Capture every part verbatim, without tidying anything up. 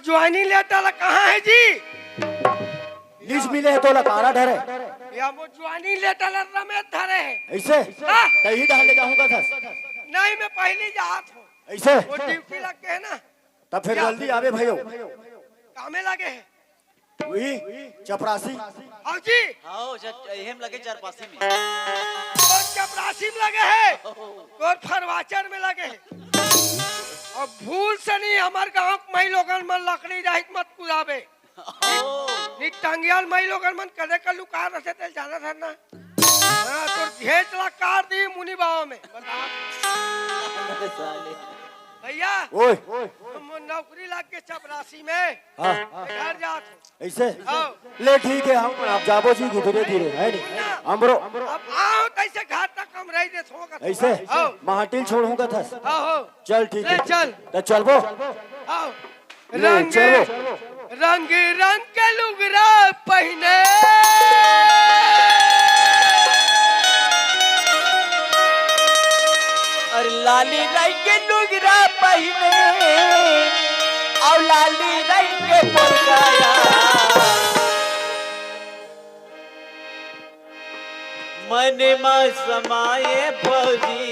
Joining letter ला कहाँ हे जी? लिस्ट मिले हे तोला, कारा डरे। या मोर ज्वाइनिंग लेटर ला रमेश धरे हे। अइसे? हाँ। त इही डहर ले जाहूँ कथस। नहीं, मैं पहिली जात हँव। अइसे? मोर ड्यूटी लग गे हे ना। त फेर या। जल्दी आबे भइयो। कामे लगे हे। उही चपरासी। हव जी। हव, ज-, इही म लगे चपरासी में। तोर चपरासी में लगे हे, तोर फरवाचर में लगे हे। अब भूल से नहीं, हमर गाँव के माईलोगन मन लकड़ी राहित मत कुदाबे। ओ। नहीं टंगिया ल माईलोगन मन कदे का लुका रथे, तेला जानथस ना। हाँ, तोर घेंच ला काट दिही मुनी बाबा में। बता। अरे साले। भइया, ओए। मोर नौकरी लग गे चपरासी में। हाँ। मैं घर जात हँव। अइसे? हाँ। ले ठीक हे, हम अब जाबो जी धीरे धीरे, हे नी? हमरो। अब आँव तइसे घर तक हम रहि देथँव कथस। अइसे? हाँ। माटी ल छोड़हूँ कथस। हाँ, हाँ। चल ठीक ले हे। चल। त चलबो। हाँ। ले, रंग, चलो। रंग रंग के लुगरा पहिने। अरे लाली रंग के लुगरा पहिने, अउ लाली रंग के पोरकाया। मन मा समाए भौजी,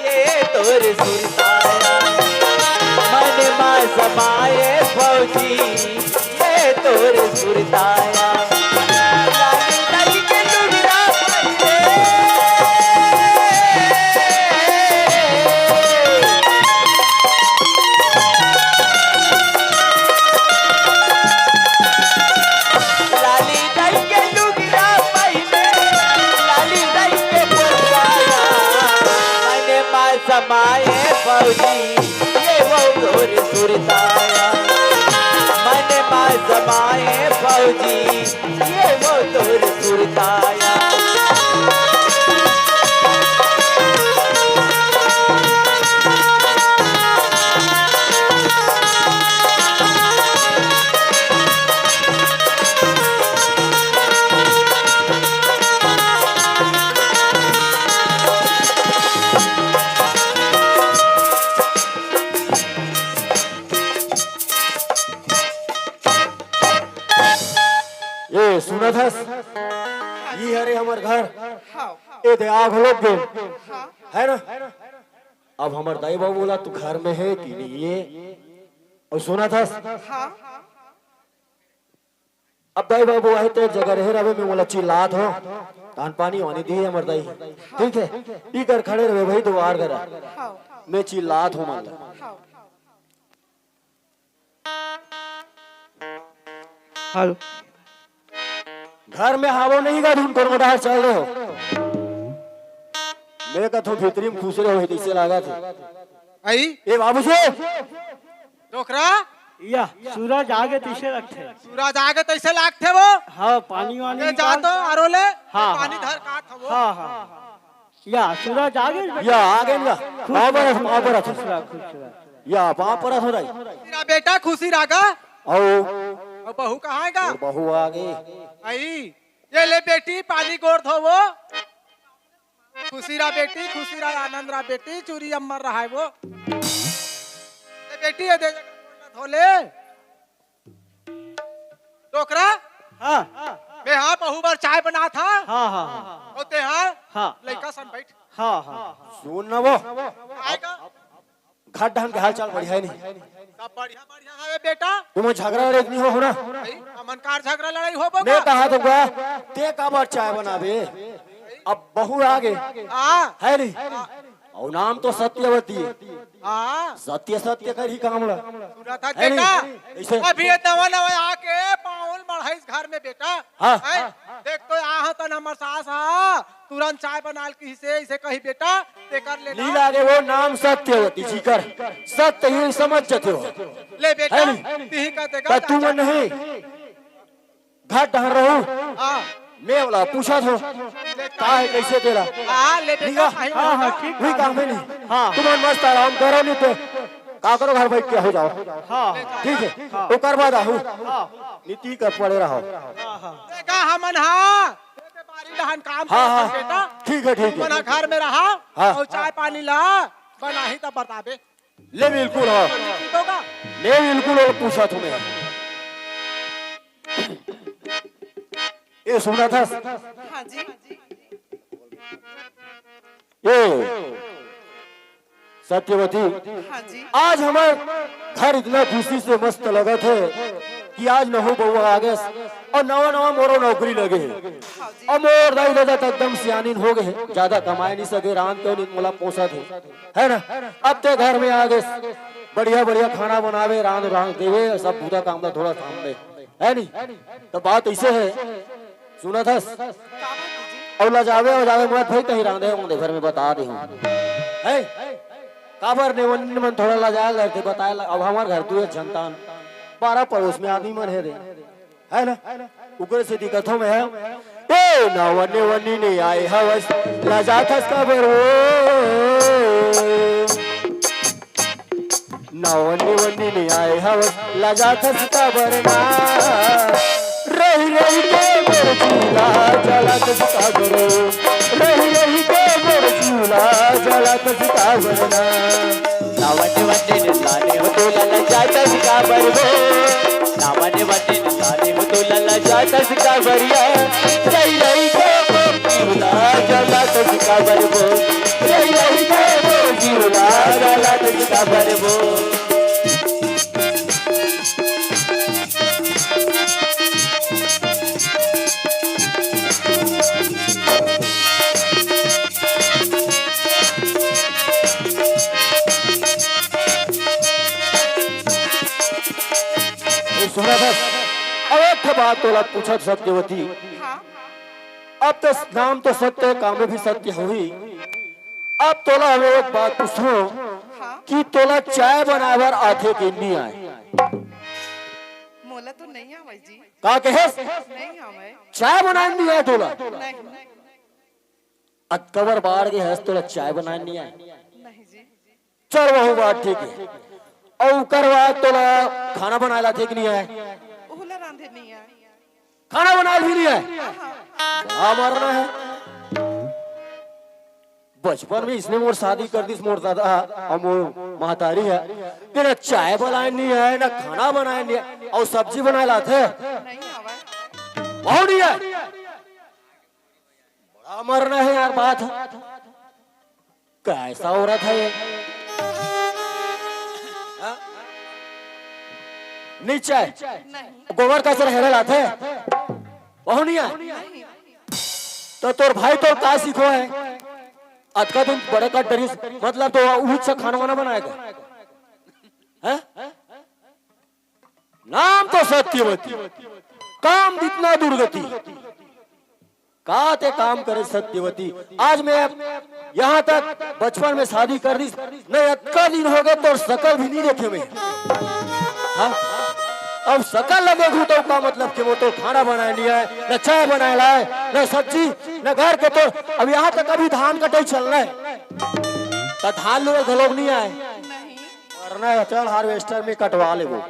ये तोर सुरताया। मन मा समाए भौजी, ये तोर सुरताया। लाली लाली के लुगरा पहिरे। लाली रंग के लुगरा पहिने, लाली रंग के पोशाक, मन मा समाए भौजी, ये वो तोर सुरताया। मन मा समाए भौजी, ये वो तोर सुरताया। ए, सुनत हस? ई हरे हमर घर। हाँ। ए दे, आग लोग गे। हाँ। है ना? अब हमर दाई बाबू बोला, "तू घर में हे कि नहीं हे?" अउ सुनत हस? हाँ। अब दाई बाबू आही त एक जगह रहे रहे, मैं बोला चिल्लात हँव, धान पानी वानी दिही हमर दाई। ठीक हे, इकर खड़े रहे भाई दुवार करा। हाँ। मैं चिल्लात हँव मन ला। हाँ। हेलो। घर में हावो नहीं गा, धुन कोनो डहर चल रहे हो। मैं कथों भीतरी में खुसरे हो, तइसे लागथे। आई? ए बाबू जी। डोकरा? या, सूरज आगे तइसे लगथे। सूरज आगे तइसे लागथे वो? हाँ, पानी वानी ये जा निकाल। तो आरो ले, हाँ, पानी हाँ। धर का था वो? हाँ, हाँ। या, सूरज आगे। या, आगे ना। खुश पाँव परत, रह, पाँव परत। खुश रह, खुश रह। या, पाँव परत हो रही। खुशी रहा बेटा, खुशी रहा गा। आओ। अब बहू कहाँ हे गा? अउ बहू आगे। आई, ये ले बेटी, पानी गोड़ धोवो। खुशी रहा बेटी, खुशी रहा, आनंद रहा बेटी, चूरी अम्मर रहा हे वो। ये बेटी, ये दे, गोड़ ला धो ले। डोकरा? हाँ। मैं हा बहू बर चाय बनात हँव। हाँ, हाँ, हाँ। अउ तें हा हाँ। लइका सन बइठ। हाँ, हाँ। सुन ना वो। आय गा। घर डहन के हाल चाल बढ़िया हे नहीं? सब बढ़िया, बढ़िया हे बेटा। तुमन झगड़ा लड़ाई नहीं हो, हो ना? भाई, हमन कार झगड़ा लड़ाई हो मैं बगा? कहा तो गा, तें काबर चाय बनाबे? अब बहू आगे। हाँ। हे नहीं? हाँ। अउ नाम तो सत्यवती हे। हाँ। सत्य सत्य करही काम ला। सुनत हस हे नहीं? बेटा, अइसे अभी ये नवा नवा आके पाँव ल मढ़ाइस घर में बेटा। हाँ। हैं? देख तो आहा तन हमर सास हा, तुरंत चाय बना ल किहिसे, इसे कही बेटा, तेकर ले नी ना। लागे वो नाम सत्यवती जी कर, सत्य ही समझ जथे हो। ले बेटा, हे नहीं? तिही का देगा, त तुमन नहीं। घर डहर रहू। हाँ। मैं ओला पूछत हँव, का हे, कइसे तेला? हाँ, ले बेटा, ठीक हे? सही हाँ, हाँ, बात हे। ठीक वही हे। काम हे नहीं। हाँ। तुमन मस्त आराम करो, नहीं तो काकरो घर बइठ के हो जाओ। हाँ। ठीक हे? हाँ। ओकर बाद आहू। हाँ। नीति कर पड़े रहो। हाँ, हाँ। देखा हमन हा, बारी डहन काम हाँ, करत हाँ। हन बेटा। ठीक हे, ठीक हे। तुमन हा घर में रहा हाँ। अउ चाय पानी ला बनाही त बताबे। ले बिल्कुल हो। ठीक होगा। ले बिल्कुल हो, पूछा तुम्हें। ए, सुना था? हाँ जी। ए, सत्यवती, हाँ जी। आज हमर घर इतना खुशी से मस्त लगत हे कि आज नहू बउआ आ गेस अउ नवा नवा मोरो नौकरी लगे हे। हाँ जी। अउ मोर दाई ददा त एकदम सियानिन हो गे हे, जादा कमाए नहीं सके, रांध के नहीं मोला पोसत हे, है ना? अब ते घर में आ गेस, बढ़िया बढ़िया खाना बनावे, रांध रांध देवे, सब बूता काम ला थोड़ा थाम दे, है नहीं? तो बात ऐसे है, सुनत हस? अउ लजावे, अउ जावे मत भाई, कहीं रांधे होंगे, फिर मैं बता दे हूँ। है? काबर ने वन मन थोड़ा लजाए लड़ते बताए ला, अब हमार घर तू एक जनतान, बारह पड़ोस में आदमी मन है रे, है ना? उकरे से दिक्कत हम है। ए, ना वन्ने वन्नी ने आए हवस, लजाथस काबर वो? ना वन्नी वन्नी ने आए हवस, लजाथस काबर ना? रही रही के मोर झूला जलाथस काबर वो? रही रही के मोर झूला जलाथस काबर ना? ना वन्ने वन्नी ने लाने हो तो लजाथस काबर वो? ना वन्ने वन्नी ने लाने हो तो लजाथस काबर या? रही रही के मोर झूला जलाथस काबर वो? रही रही के मोर झूला जलाथस काबर वो? ए, सुना बस, अब एक ठे बात तोला पूछत सत्यवती। हाँ। अब तो नाम तो सत्य है, काम भी सत्य हुई। अब तोला हमें एक बात पूछो हाँ। कि तोला चाय बनाए बर आथे कि नहीं आए? मोला तो नहीं आवे जी। का कहेस? नहीं आवे। चाय बनाए नहीं आए तोला? नहीं। अतका बर बाढ़ के हस, तोला चाय बनाए नहीं आए? नहीं जी। चल, वहू बात ठीक है। अउ ओकर बाद तोला खाना बनाए ला आथे कि नहीं आए? ओहू ला रांधे नहीं आए। खाना बनाए भी नहीं आए? हाँ, हाँ। बड़ा मरना है। बचपन में इसने मोर शादी कर दिस, मोर दादा अउ मोर महतारी है। तेरा चाय बनाए नहीं आए, ना खाना बनाए नहीं आए, अउ सब्जी बनाए ला आथे? नहीं आवे। वहू नहीं आए। बड़ा मरना है यार, बात है। कैसा औरत है ये? हाँ? नीचे। नहीं। गोबर का सर हेरे लाथे? वहू नहीं है? नहीं। तो तोर भाई तोर का सीखो है? अतका दिन बड़े का डरिस, मतलब तो उही से खाना वाना बनाएगा? हैं? नाम तो सत्यवती, काम जितना दुर्गति। का ते काम करे सत्यवती? आज मैं यहाँ तक बचपन में शादी कर दी, नहीं अतका दिन हो गए तोर शकल भी नहीं देखे मैं। हाँ? अब शकल ला देखूं तो का मतलब कि वो तो खाना बनाए नहीं आए, न चाय बनाए लाए, न सब्जी, न घर के तोर, अब यहाँ तक अभी धान कटाई चलना है, तो धान लुए घलोक नहीं आए। नहीं। वरना चल हार्वेस्टर में कटवा लेबो।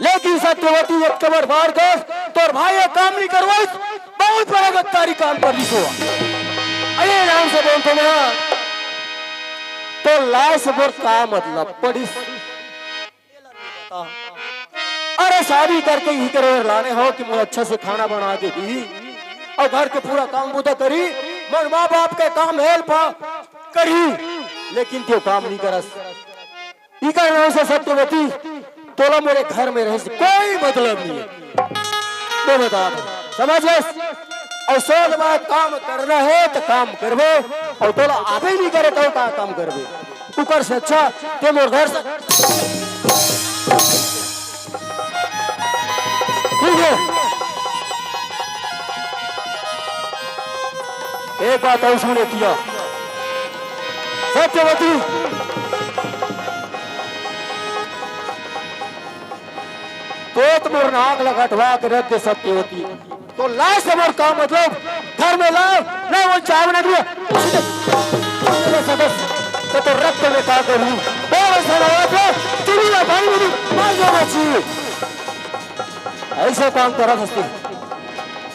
लेकिन सत्यवती एक कमर फाड़ कर तोर भाई ये काम नहीं करवाइस, बहुत बड़ा गद्दारी काम कर दी सो। अरे नाम से बोल तो ना, तो लाए से बोल का मतलब पड़िस? अरे शादी करके ही करे लाने हो कि मैं अच्छा से खाना बना के दी और घर के पूरा काम बुता करी, मन माँ बाप के काम हेल्प करी, लेकिन क्यों काम नहीं करस? इकर नाम से सत्यवती, तोला मोरे घर में रहे से कोई मतलब नहीं है। तो बता दो, समझ गए? और सौ बात काम करना है तो काम करबे, और तोला आबे नहीं करे तो का काम करबे? उकर से अच्छा ते मोर घर से ठीक है। एक बात और सुने किया सत्यवती, तो मोर नाक ला कटवा के रख दे सत्यवती। तो लाए से मोर का मतलब? घर में लाए, नहीं वो चाय बना दिया। तो, तो रख के मैं का करूँ? वो वैसा लगा था, तेरी ना भाई मेरी मार जाना चाहिए। ऐसे काम करा सकते।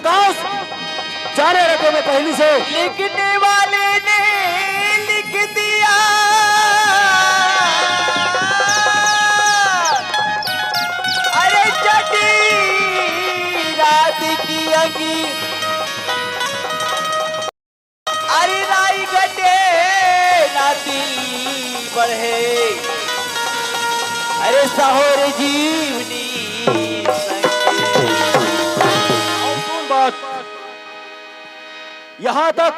काश, जाने रहते मैं पहली से। लिखने वाले ने लिख दिया। की। अरे राई घटे ना दिल बढ़े, अरे सहोर जीवनी संगे। और सुन बात, यहाँ तक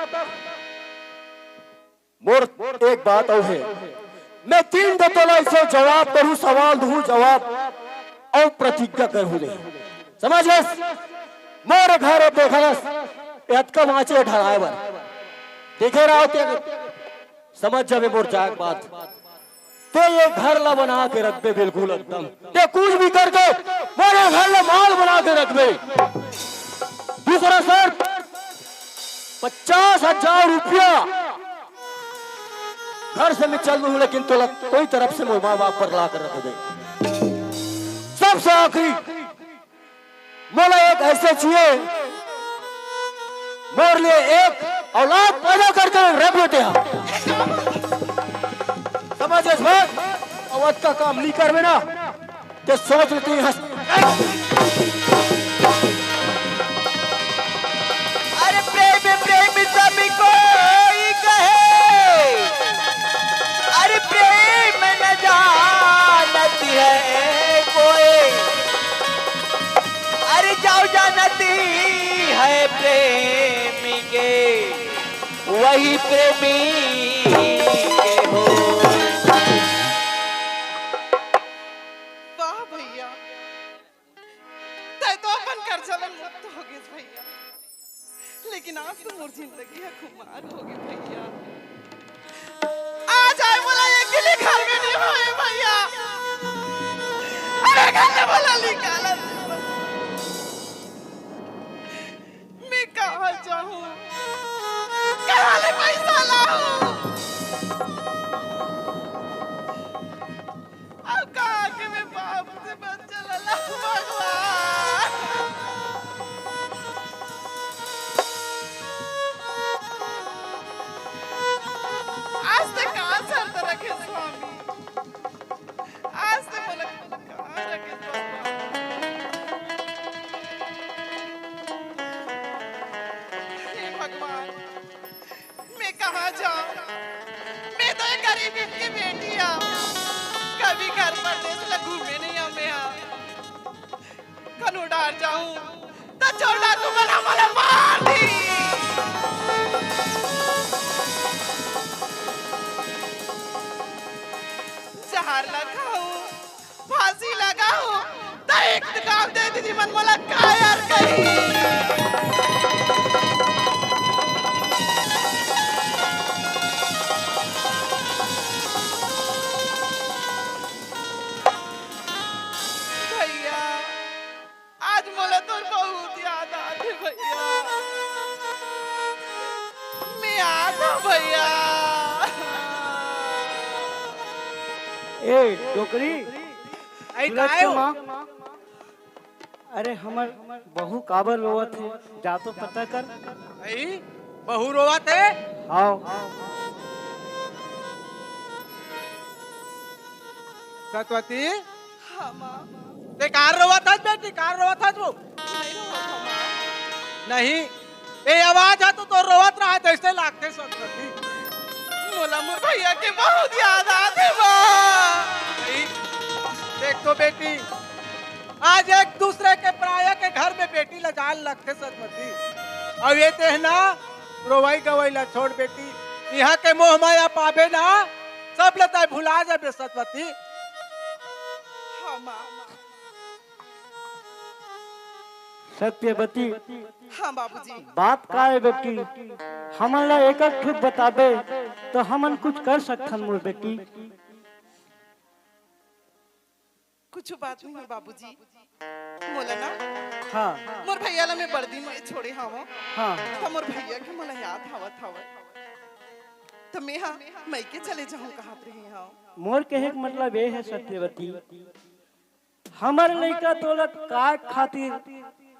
मोर एक बात अउ हे, मैं तीन गो तोला इसे जवाब करूँ, सवाल दूँ जवाब, अउ प्रतिज्ञा करूँ दे, समझ गए? मोर घर अब देखस, अतका बाँचे ढलाए बर, देखे रहो ते, समझ जाबे मोर जाए के बात। ते ये घर ला बना के रखबे बिल्कुल एकदम, ते कुछ भी करके मोर ये घर ला माल बना के रखबे। दूसरा शर्त, पचास हजार रुपया घर से मैं चल दूँ, लेकिन तोला कोई तरफ से मोर माँ बाप पर ला कर रख दे। सबसे आखिरी, मोला एक ऐसे चाहिए, मोर लिए एक औलाद पैदा करके रख देते हैं। समझ गए भाई? अउ अतका काम नहीं करबे ना, ते सोच लेते हैं। अरे प्रेम प्रेम सब कोई कहे, अरे प्रेम न जानत है कोई, अरे जाओ जानती है प्रेम के, वही प्रेमी के हो। वाह भैया, तै तो अपन कर्जा ले मुक्त हो गेस भैया, लेकिन आज तो मोर जिंदगी ह खुमार हो गे भैया। आज आए मोला अकेले घर में नहीं होए भैया, अरे घर ले मोला निकाल दे। मैं कहाँ जाऊँ, कहाँ ले पैसा लाऊँ? अब कहाँ के मैं बाप से बच्चा ला लाऊँ भगवान? आज तक कहाँ शर्त रखे स्वामी? आज से मोला कहाँ रखे भगवान? हे भगवान, मैं कहाँ जाऊँ? मैं तो एक गरीब की बेटी हूँ, कभी घर परदेस ला घूमे नहीं हूँ मैं। कनु डहर जाऊँ, त चोर डाकू मन मोला मार दी। जहर ला खाऊँ, फांसी लगाऊँ, त एक गाँव दे दीदी मन मोला कायर कही। भैया, आज मोला तोर बहुत याद आथे भैया। मैं आत हूँ भैया। ए डोकरी, अई सूरज काय के हो? माँ, अरे हमर बहू काबर रोवत हे, जा तो पता कर। अई बहू रोवत हे? हाँ। सतवती, हाँ माँ। ते कार रोवत हस बेटी, कार रोवत हस वो? नहीं रोवत हूँ माँ। नहीं, ए आवाज ह तो तोर रोवत रहा जैसे लागथे सरस्वती। मोला मोर भैया के बहुत याद आथे माँ। नहीं, देख तो बेटी, आज एक दूसरे के पराया के घर में बेटी ला जान लगथे सरस्वती। अउ ये तेह ना रोवई गवई ला छोड़ बेटी, इहाँ के मोह माया पाबे ना, सब ला तैं भुला जाबे सतवती। हाँ माँ। सत्यवती, हाँ बाबूजी। बात का हे बेटी, हमन ला एक एक ठुक बताबे तो हमन कुछ कर सकथन मोर बेटी। कुछ बात नहीं हे बाबूजी, मोला ना हाँ। मोर भैया ला मैं बड़ दिन में छोड़े हवं। हाँ। त मोर भैया के मोला याद आवत हवय। त मैं हा मइके चले जाहूं कहत रहे हवं। मोर कहे के मतलब ये हे सत्यवती, हमर लइका तोला काय खातिर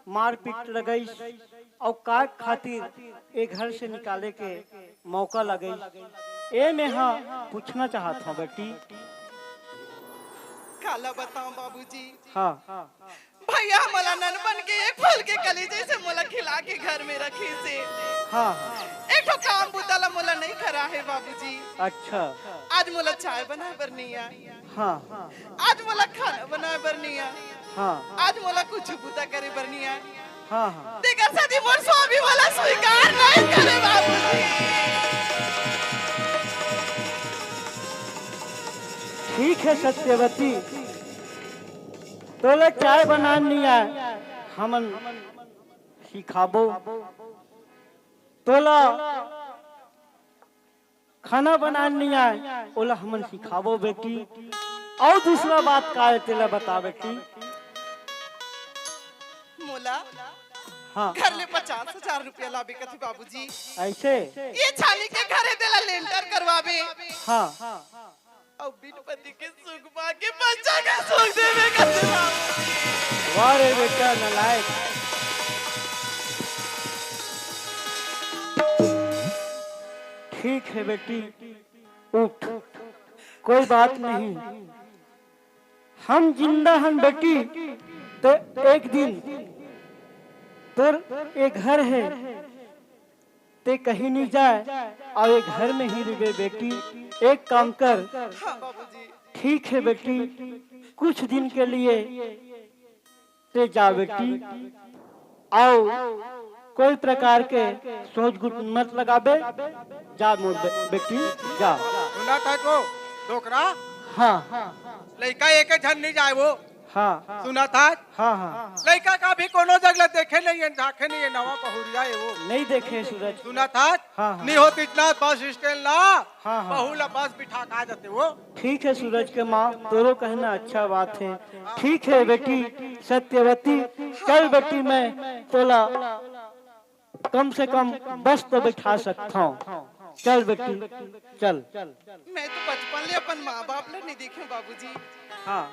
मारपीट लगइस अउ काय खातिर ए घर से निकाले के मौका लगइस, ए मैं हा पूछना चाहत हवं बेटी। काला बतावं बाबूजी? हाँ। भैया मोला ननपन के एक फूल के कली जइसे मोला खिला के घर में रखिस हे। हाँ, हाँ। एक ठो काम बूता ला मोला नइ करा हे बाबूजी। अच्छा। आज मोला चाय बनाए बर नइ आय। हाँ। आज मोला खाना बनाए बर नइ आय। हाँ। आज मोला कुछ बूता करे बर नइ आय। हाँ, हाँ। तेकर सेती मोर स्वामी मोला स्वीकार नइ करे बाबूजी। ठीक हे सत्यवती, तोला चाय बनान नइ आय, हमन सिखाबो। तोला खाना बनान नइ आय, ओला हमन सिखाबो बेटी। अउ दूसरा बात का हे, तेला बता बेटी। मोला हाँ। घर ले पचास हजार रुपया लाबे कथे बाबूजी। अइसे? ये छानी के घर हे, तेला लेंटर करवाबे। हाँ। अउ बिन पति के सुख पाके बच्चा के सुख देबे कथे बाबूजी। वाह रे बेटा नालायक। ठीक हे बेटी, उठ, कोई बात नहीं। हम जिंदा हन बेटी, त एक दिन तोर ए घर हे, ते कहीं नइ जाय, अउ ए घर में ही रहिबे बेटी। एक काम कर, हाँ बाबूजी। ठीक हे बेटी, कुछ दिन के लिए ते जा बेटी, अउ कोई प्रकार के सोच गुट मत लगाबे। जा मोर बे-, बेटी, जा। सुनत हस वो डोकरा? हाँ। लइका एके झन नइ जाय वो। हाँ। सुनत हस? हाँ, हाँ। लइका कभी कोनो जग ल देखे नइ हे, झांके नइ हे, नवा बहुरिया हे वो। नइ देखे सूरज। सुनत हस? हाँ, हाँ। नइ होतिस ना बस स्टैंड ला, हाँ, हाँ। बहू ला बस बिठा के आ जाते वो। ठीक हे सूरज के माँ, तोरो कहना अच्छा बात हे। ठीक हे बेटी सत्यवती, चल बेटी, मैं तोला कम से कम बस तो बिठा सकथंव। चल बेटी, चल। मैं तो बचपन ले अपन माँ बाप ला नइ देखे हंव बाबूजी। हाँ।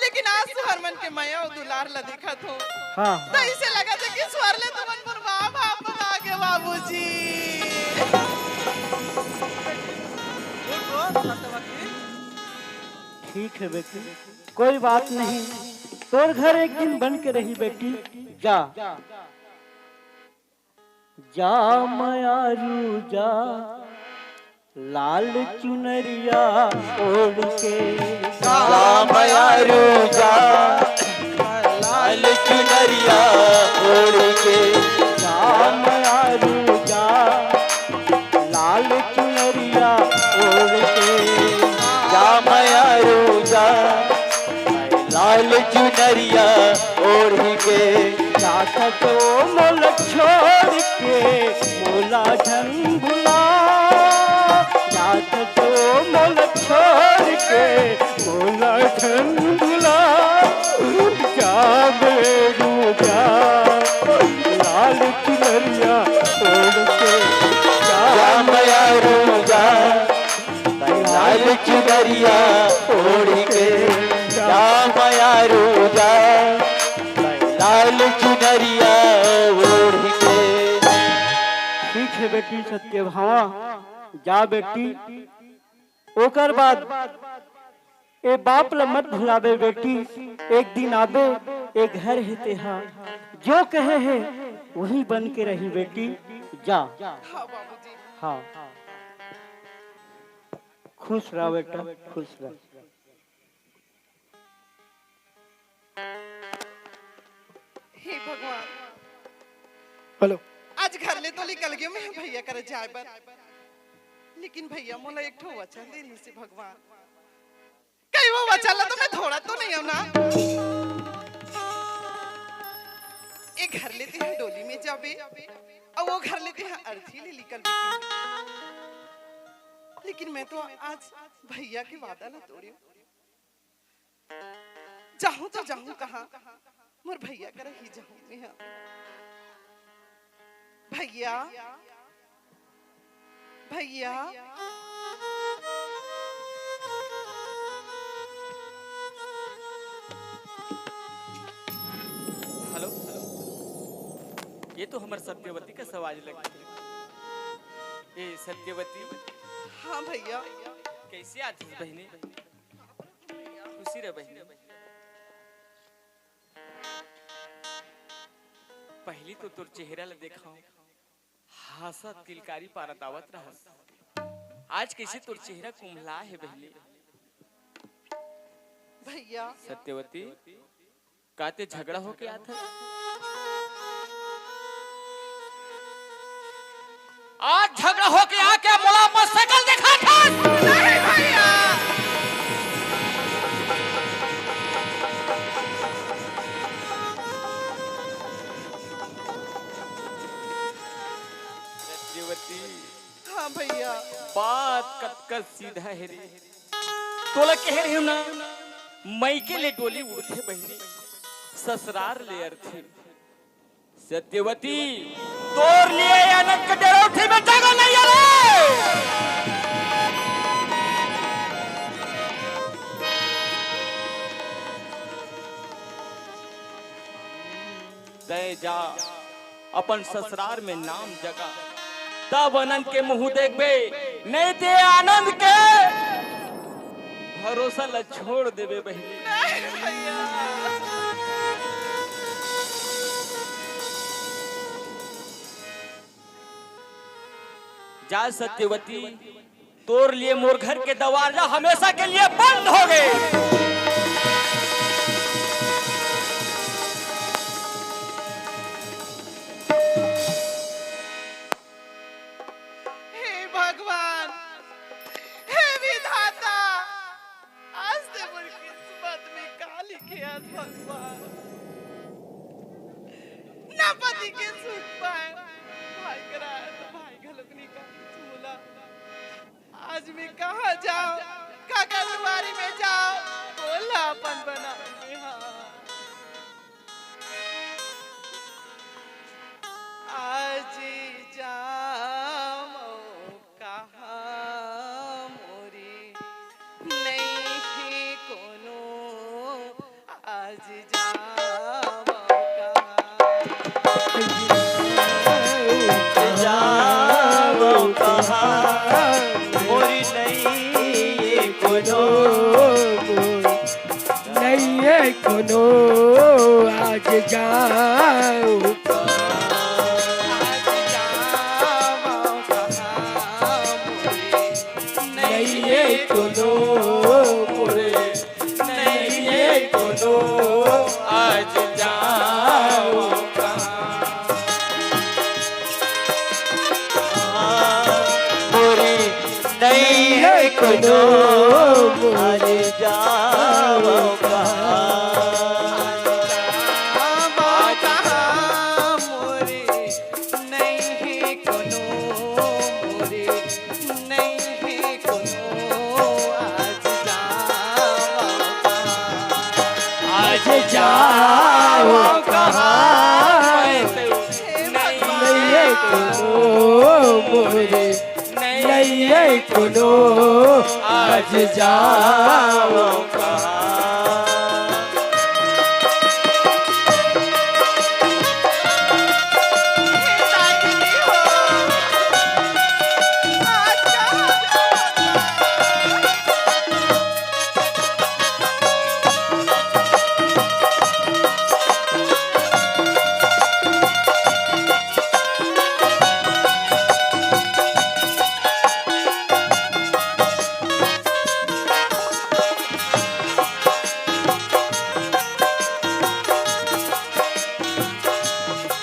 लेकिन आज तुंहर मन के मया अउ दुलार ला देखत हंव। हाँ। त अइसे लगत हे कि स्वर ले तुमन मोर माँ बाप बन गे बाबूजी। ठीक हे बेटी, कोई बात नहीं, तोर घर एक दिन बन के रही बेटी। जा, जा मयारू जा, लाल चुनरिया ओढ़ के। जा मयारू जा, लाल चुनरिया ओढ़ के। जा मयारू जा, लाल चुनरिया ओढ़ के। जा मयारू जा, लाल चुनरिया ओढ़ के। जात हस तो मोला छोड़ के, मोला झन भुला। जात हस तो मोला छोड़ के, मोला झन भुला। जा मयारू जा, लाल चुनरिया ओढ़ के। जा मयारू जा, लाल चुनरिया ओढ़ के। जा मयारू जा, लाल चुनरिया ओढ़ के। ठीक हे बेटी सत्यभामा, जा बेटी। ओकर बाद ए बाप ल मत भुलाबे बेटी, एक दिन आबे, ए घर हे तेहा, जो कहे हे वही बन के रही बेटी, जा। हाँ बाबूजी। हाँ, खुश रह बेटा, खुश रह। हे भगवान। हेलो। आज घर ले तो निकल गेंव मैं भैया करा जाए बर, लेकिन भैया मोला एक ठो वचन दे रिहिस हे भगवान। कहीं वो वचन ला तो मैं तोड़त तो नइ हंव ना? ए घर ले तेहा डोली में जाबे, अउ वो घर ले तेहा अर्थी ले निकलबे। लेकिन मैं तो आज भैया के वादा ला तोड़ेंव। जाहूं तो जाहूं कहां, मोर भैया करा ही जाहूं मैं हा। भैया, भैया। हेलो, ये तो हमर सत्यवती के आवाज लगथे। ए सत्यवती। हाँ भैया। कइसे आथस बहिनी? खुशी रह बहिनी। पहली तो तोर चेहरा ल देखव, हांसत किलकारी पारत आवत रहस। आज कइसे तोर चेहरा कुम्हला हे बहिनी? भैया। सत्यवती, का ते झगड़ा होके आत हस? आज झगड़ा होके आके मोला अपन शकल देखात हस? नहीं भैया। सत्यवती। हाँ भैया। बात कतका सीधा हे रे। तोला कहे रहिव ना, मइके ले डोली उड़थे बहिनी, ससुरार ले अरथे। सत्यवती, तोर लिए आनंद के डेरौठी में जगह नहीं है रे। तैं जा, अपन ससुरार में नाम जगा, तब आनंद के मुंह देखबे, नहीं ते आनंद के भरोसा ला छोड़ देबे बहिनी। नहीं भैया। जा सत्यवती, तोर लिए मोर घर के दरवाजा हमेशा के लिए बंद हो गए। हे भगवान, हे विधाता, आज ते मोर किस्मत में का लिखे हस भगवान? ना पति के सुख पाए, भाई करा तो भाई घलोक नहीं का मोला। आज मैं कहाँ जाऊं, काकर दुआरी में जाऊं, बोला अपन बनाऊं मैं, हाँ। आज जाऊं कहाँ मोरी नहीं है कोनो, आज जाऊं कहाँ। जाऊं कहाँ मोरी नहीं है कोनो, नहीं है कोनो, आज जाऊं। नहीं है कोनो मोरे, नहीं है कोनो, आज जाऊं कहाँ। मोरी नहीं है कोनो, आज जाऊं कहाँ। मोरी नहीं है कोनो, मोरी नहीं है कोनो, आज जाऊं कहाँ। आज जाऊं कहाँ। नहीं है कोनो मोरे, नहीं है कोनो, आज जाऊं कहाँ।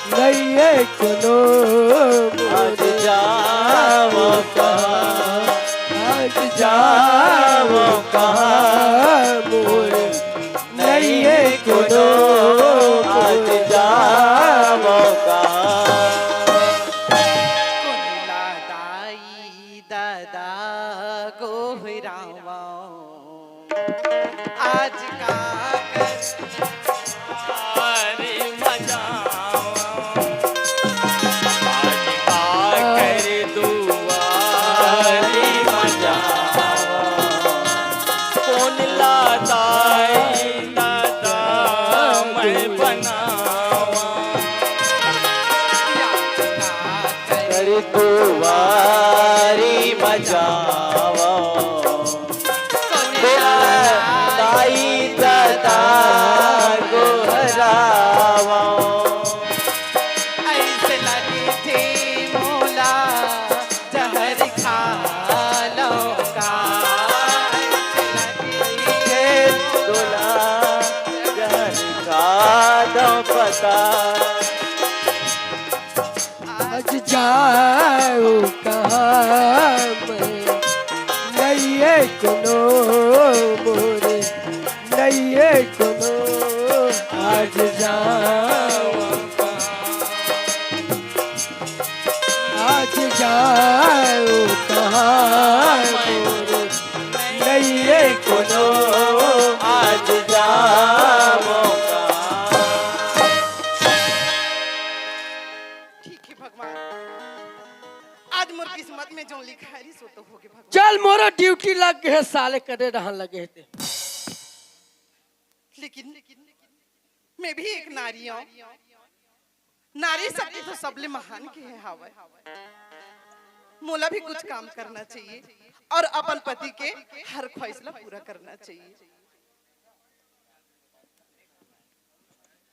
नहीं है कोनो आज जावं कहाँ, आज जावं कहाँ मोर, नहीं है कोनो आज जावं कहाँ। कोन ला दाई ददा गोहरावं। आज का कर दुआरी मजावं, आज का कर दुआरी मजावं, कोन ला दाई ददा मैं बनावं। कर दुआरी मजावं, कोन ला दाई ददा गोहरावं। जाओ कहाँ मैं, नइये कोनो मोरे, नइये कोनो। आज जाओ कहाँ, आज जाओ कहाँ मोरे, नइये कोनो। आज जाओ कहाँ। ठीक है भगवान, आज मोर किस्मत में जो लिखा है, सो तो होगे भगवान। चल, मोरो ड्यूटी लग गे हे, साले करे रहन लगे हे ते। लेकिन मैं भी एक नारी हूँ, नारी शक्ति तो सबले महान के हे हावय। मोला भी कुछ काम करना चाहिए और अपन पति के हर ख्वाहिश ला पूरा करना चाहिए।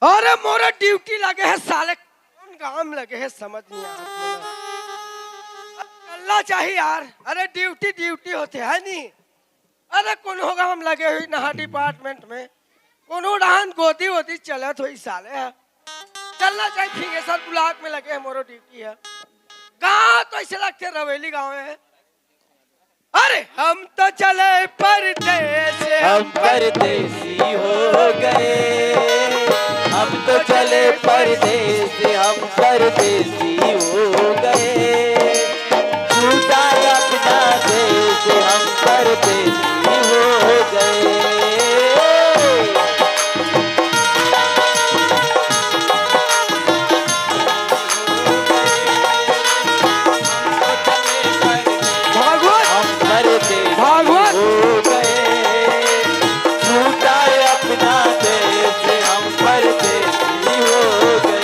अरे मोरा ड्यूटी लगे हे साले, कौन काम लगे हे समझ नहीं आ रहा। चलना चाहिए यार, अरे ड्यूटी ड्यूटी होथे है नहीं। अरे कोनो काम लगे हुई नहा डिपार्टमेंट में, कोनो डहान गोदी वोदी चलत होई साले है। चलना चाहिए, फिंगेश्वर ब्लॉक में लगे हे मोरो ड्यूटी है। गाँव तो ऐसे लगथे रवेली गाँव है। अरे हम तो चले परदेस, हम परदेसी हो गए, हम तो चले परदेस, हम परदेसी हो गए। छूटा अपना देश, हम परदेसी हो गए। भागवत, हम परदेसी भागवत। हो गए। छूटा अपना देश, हम परदेसी हो गए।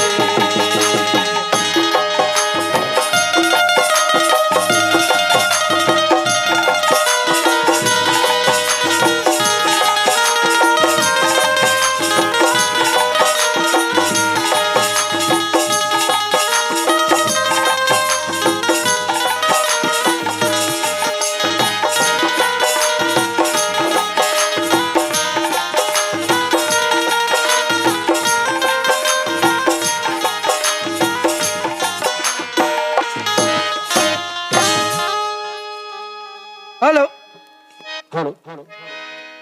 हेलो। हेलो।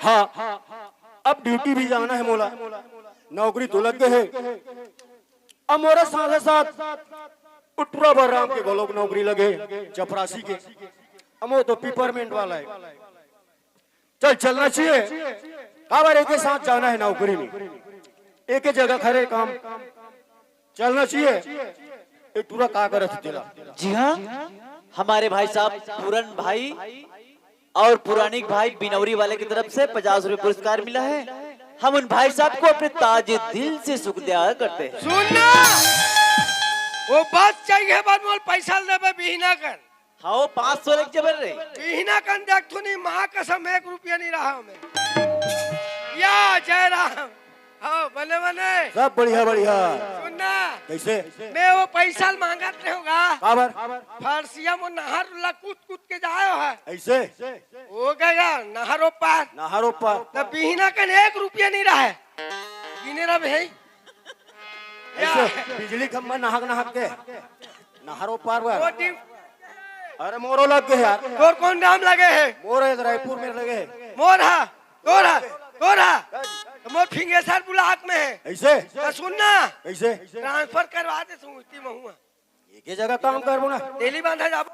हाँ, अब ड्यूटी भी जाना है मोला। नौकरी तो लग गे हे, अब मोरे साथे साथ ओ टुरा बलराम के घलोक नौकरी लगे, चपरासी के। अब वो तो पिपरमेंट वाला है। चल, चलना चाहिए। काबर एके साथ जाना है नौकरी में, एके जगह खड़े काम चलना चाहिए। ए टुरा का करत हे तेला? जी हाँ, हमारे भाई साहब पूरन भाई और पुरानिक भाई बिनौरी वाले की तरफ से पचास रुपए पुरस्कार मिला है। हम उन भाई साहब को अपने ताजे दिल से शुक्रिया अदा करते हैं। सुन ना, वो बात चाहिए, बाद में पैसा लेबे बिहना कन। हाँ, वो पाँच सौ लेके जबर रे। बिहना कन देख तू नहीं, माँ कसम, एक रुपया नहीं रहा हमें। या जय राम। हाँ, बने, बने। सब बढ़िया, बढ़िया। सुन ना। कैसे? मैं वो पैसा मांगत रहे होगा। काबर? फरसिया में नहर ला कूद कूद के जायो है। ऐसे? हो गया, नहर ओ पार। नहर ओ पार। तब बिहना कन एक रुपया नहीं रहा है। गिने रहा भाई। ऐसे? या। बिजली खंभा नहक नहक के। नहर ओ पार बर। वो ड्यू- अरे मोरो लग गे यार। तोर कौन नाम लगे है? मोर एक रायपुर में लगे है। मोर हा, तोर हा, तोर हा। तो मोर फिंगेश्वर ब्लॉक में है। ऐसे? तो सुन ना। कैसे? ट्रांसफर करवा दे तू इतनी महुआ। एक ही जगह काम करबो ना। तेली बांधा जाबो।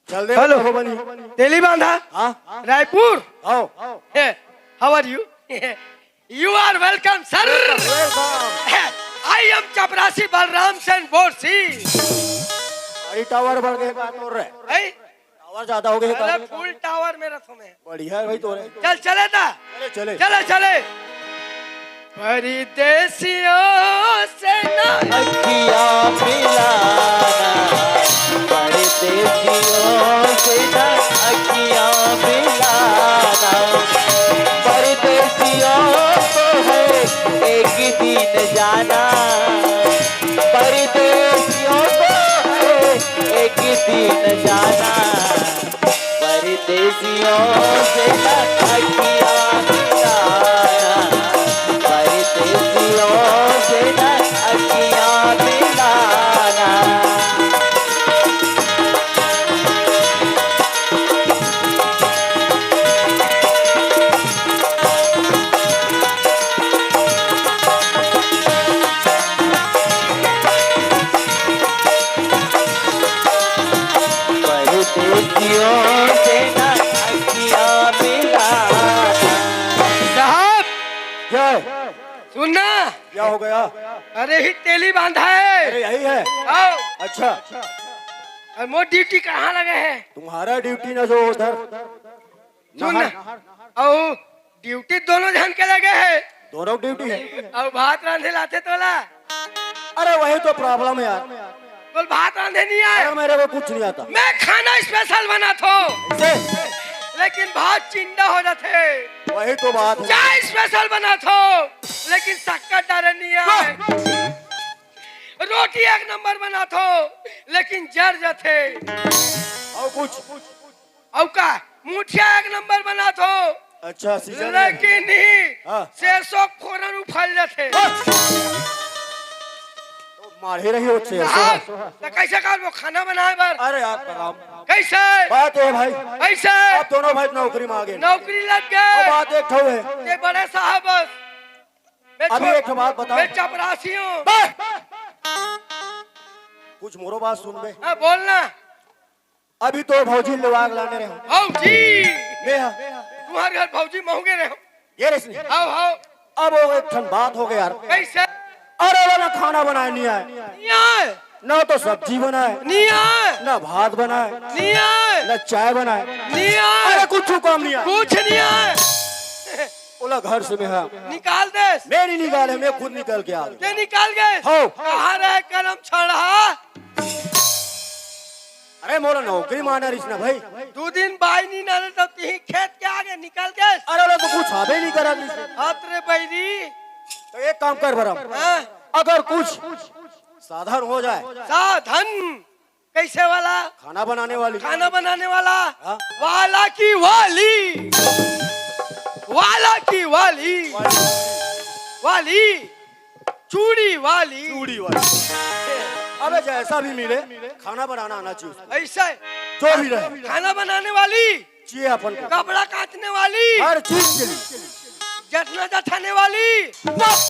चल दे हेलो। हो बनी। तेली बांधा। हाँ। रायपुर। आओ। Hey, how are you? You are welcome, sir. Welcome। I am चपरासी बलराम सेन बोरसी। अरे टावर बढ़ गए का तोर रे? है? टावर ज्यादा हो गए का? अरे फुल टावर मेरा समय। बढ़िया है भाई तोरे। चल चले ता। चले, चले। चले, चले। परदेसियों से ना अखियाँ मिलाना, परदेसियों से ना अखियाँ मिलाना। परदेसियों को है एक दिन जाना, परदेसियों को है एक दिन जाना। परदेसियों से ना अखियाँ मिलाना, परदेसियों से ना अखियाँ मिलाना। क्या हो गया? अरे, ही तेली बांधा है। अरे, यही है। आओ। अच्छा। अरे, मोर ड्यूटी कहाँ लगे है? तुम्हारा ड्यूटी ना जो उधर। सुन ना। नहर। अउ ड्यूटी दोनों झन के लगे है। दोनों ड्यूटी है। अउ भात रांधे लाथे तोला। अरे, वही तो प्रॉब्लम है यार। बोल, भात रांधे नहीं आए। अरे, मेरे को कुछ नहीं आता। मैं खाना स्पेशल बनाथो। कैसे? लेकिन भात चिंडा हो जाथे। वही तो बात है। चाय स्पेशल बनाथो, लेकिन शक्कर डारे नहीं आए। रोटी एक नंबर बनाथो, लेकिन जर जाथे। अउ कुछ? अउ का? मुठिया एक नंबर बनाथो। अच्छा, सीजन में। लेकिन नहीं, हाँ। सरसों फोरन उफल जाथे। बस। तो मारे रही हो सरसों। हाँ, तो कैसे करबो खाना बनाए बर? अरे यार, प्रणाम। कैसे? बात है भाई। कैसे? आप दोनों भाई नौकरी में आ गए। नौकरी लग गए। अब बात एक ठो है। ये बड़े साहब बस। मैं अभी छोड़-, एक ठो बात बताओ। मैं चपरासी हूँ। बस। कुछ मोरो बात सुन बे। हाँ, बोलना। अभी तो भौजी लेवा के लाने रहे हो। भौजी! मैं हाँ। तुम्हारे घर भौजी महूंगे रहे हो। ये रही सुनिए। हाव, हाव। अब वो एक ठन बात हो गया यार। कैसे? अरे, वो ना खाना बनाए नहीं आए। नहीं आए। ना तो सब्जी बनाए। नहीं आए। ना भात बनाए। नहीं आए। ना चाय बनाए। नहीं आए। अरे, कुछ काम नहीं आए। कुछ नहीं आए। ओला घर से मैं हाँ। निकाल दे। मैं नहीं निकाले, मैं खुद निकल के आ गया। ये निकाल गए। हो। कहाँ रहे कलम छड़हा? अरे, मोला नौकरी माना रहिस ना भाई। दू दिन बाई नी नाने तो तिही खेत के आगे निकल गए। अरे, ओला तो कुछ हाबे नहीं करा रहिस। हाथ रे बैरी। तो एक काम कर बरम। हाँ। अगर कुछ साधन हो जाए। साधन कैसे वाला? खाना बनाने वाली। खाना बनाने वाला। हाँ। वाला की वाली। वाला की वाली। वाली। वाली। चूड़ी वाली। चूड़ी वाली। अबे, जैसा भी मिले, खाना बनाना आना चाहिए उसको। ऐसा है। जो भी रहे। खाना बनाने वाली। चाहिए अपन को। कपड़ा काटने वाली। हर चीज के लिए। जठना जठाने वाली। बस।